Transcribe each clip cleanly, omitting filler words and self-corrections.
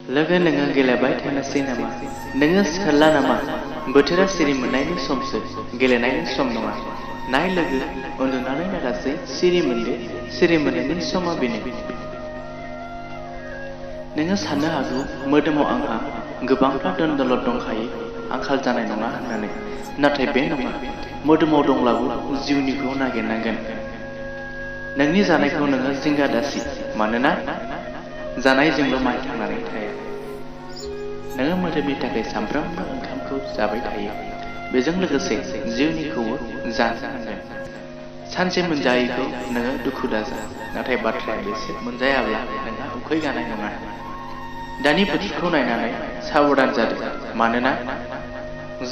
लोगो नोङो गेलेबाय थानोसै नामा? नोङो सिखारला नामा? बोथोरा सिरि मोननायनि समसो, गेलेनायनि सम नङा। नाय लोगो, उन्दुनानै नागासै सिरि मोनदो, सिरि मोननायनि समा बेनो। नोङो साननो हागौ मोदोमाव आंहा गोबांथार धोन दौलत दंखायो, आंखाल जानाय नङा होननानै। नाथाय बे नङा, मोदोमाव दंब्लाबो जिउनिखौ नागिरनांगोन। नोंनि जानायखौ नोङो जिंगा दासि, मानोना जानायजोंल' माइ थांनानै थाया। नोङो मोदोमनि थाखाय सानफ्रोमबो ओंखामखौ जाबाय थायो, बेजों लोगोसे जिउनिखौबो जानांगोन। सानसे मोनजायैखौ नोङो दुखु दाजा, नाथाय बाथ्राया बेसो मोनजायाब्ला नोंहा उखै गानाय नङा। दानि बोथोरखौ नायनानै साबधान जादो, मानोना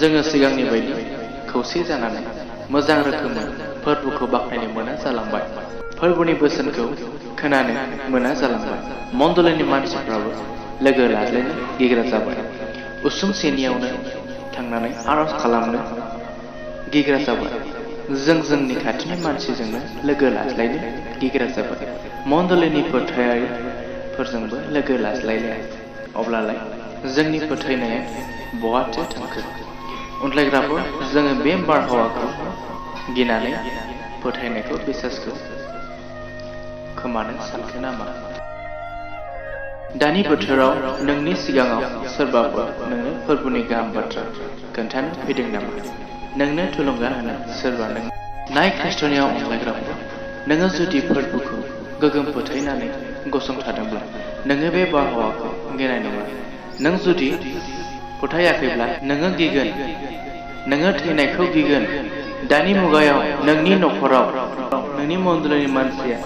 जोङो सिगांनि बायदि खौसे जानानै मोजां रोखोमै फोरबोखौ बाख्नायनो मोना जालांबाय। फोरबोनि बोसोनखौ खोनानो मोना जालांबाय। मण्डलीनि मानसिफ्राबो लोगो लाज्लायनो गिग्रा जाबाय। उसुं सेनियावनो थांनानै आरज खालामनो गिग्रा जाबाय। जों जोंनि खाथिनि मानसिजोंनो लोगो लाज्लायनो गिग्रा जाबाय। मण्डलीनि फोथायारिफोरजोंबो लोगो लाज्लायलाया। अब्लालाय जोंनि फोथायनाया बहाथो थांखो? उनलायग्राफोर, जोङो बे बारहावाखौ गिनानै फोथायनायखौ बिसासखौ खोमानो सानखो नामा? दानि बोथोराव नोंनि सिगाङाव सोरबाफोर नोंनो फोरबोनि गाहाम बाथ्रा खोन्थानो फैदों नामा? नोंनो थुलुंगा होनो सोरबा नों नाय ख्रिस्टनियाव अनलायग्राफोर, नोङो जुदि फोरबोखौ गोगोम फोथायनानै गसंथादोंब्ला नोङो बे बारहावाखौ गिनाय नङा। नों जुदि फोथायाखैब्ला नोङो गिगोन, नोङो थैनायखौ गिगोन। दानि मुगायाव नोंनि नखराव नोंनि मण्डलीनि मानसिया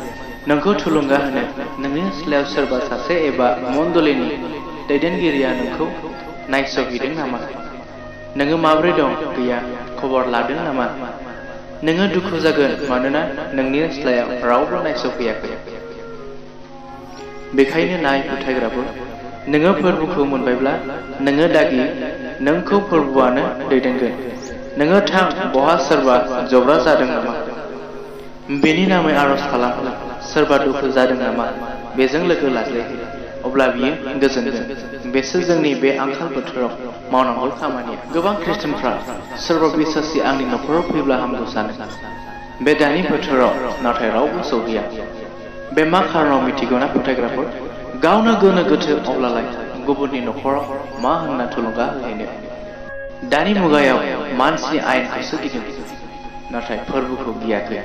नोंखौ थुलुंगा होनो नोंनि सिथ्लायाव सोरबा सासे एबा मण्डलीनि दैदेनगिरिया नोंखौ नायस'हैदों नामा? नोङो माबोरै दं? गैया खबर लादों नामा? नोङो दुखु जागोन, मानोना नोंनि सिथ्लायाव रावबो नायस'फैयाखै। बेखायनो नाय फोथायग्राफोर, नोङो फोरबोखौ मोनबायब्ला नोङो दागि, नोंखौ फोरबोआनो दैदेनगोन। नोङो थां, बहा सोरबा जब्रा जादों नामा? बेनि नामै आरज खालामहो। सोरबा दुखु जादों नामा? बेजों लोगो लाज्लायहो, अब्ला बियो गोजोनगोन। बेसो जोंनि बे आंखाल बोथोराव मावनांगौ खामानिया। गोबां खृष्टानफ्रा सोरबा बिसासि आंनि नखराव फैब्ला हामगौ सानो। बे दानि बोथोराव नाथाय रावबो सौहैया। बे मा खारनाव मिथिगौना फोथायग्राफोर? गावनो गोनो गोथो, अब्लालाय गुबुननि नखराव मा होनना थुलुंगा होहैनो? दानि मुगायाव मानसि आयेनखौसो गिदों, नाथाय फोरबोखौ गियाखै।